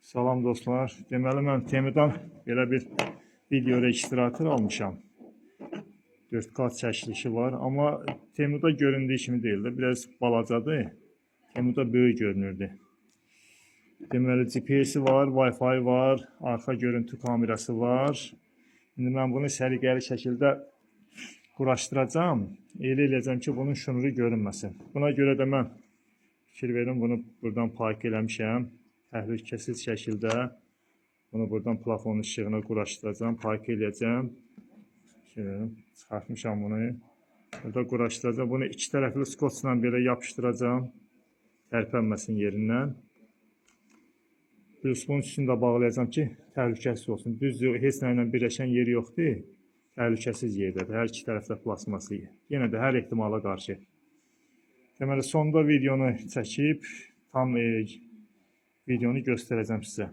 Salam dostlar. Deməli mən Temudan belə bir video registrator almışam. 4K çəkilişi var, amma Temuda göründüyü kimi deyil də, biraz balacadır. Temuda böyük görünürdü. Deməli GPS-i var, Wi-Fi var, arxa görüntü kamerası var. İndi mən bunu səliqəli şəkildə quraşdıracağam. Elə eləyəcəm ki, bunun şnuru görünməsin. Buna görə də mən fikir verin, bunu buradan park eləmişəm. Təhlükəsiz şəkildə bunu buradan plafonun işığına quraşdıracağam, park eləyəcəm. Fikir verin, çıxartmışam bunu. Burada quraşdıracağam. Bunu iki tərəfli skotçla belə yapışdıracağam. Tərpənməsin yerindən. Plus bunun üstünü də bağlayacağam ki, təhlükəsiz olsun. Düzdür, heç nə ilə birləşən yeri yoxdur. Təhlükəsiz yerdədir. Hər iki tərəfdə plastması. Yenə də hər ehtimala qarşı. Deməli, sonda videonu çəkib tam videonu göstərəcəm sizə.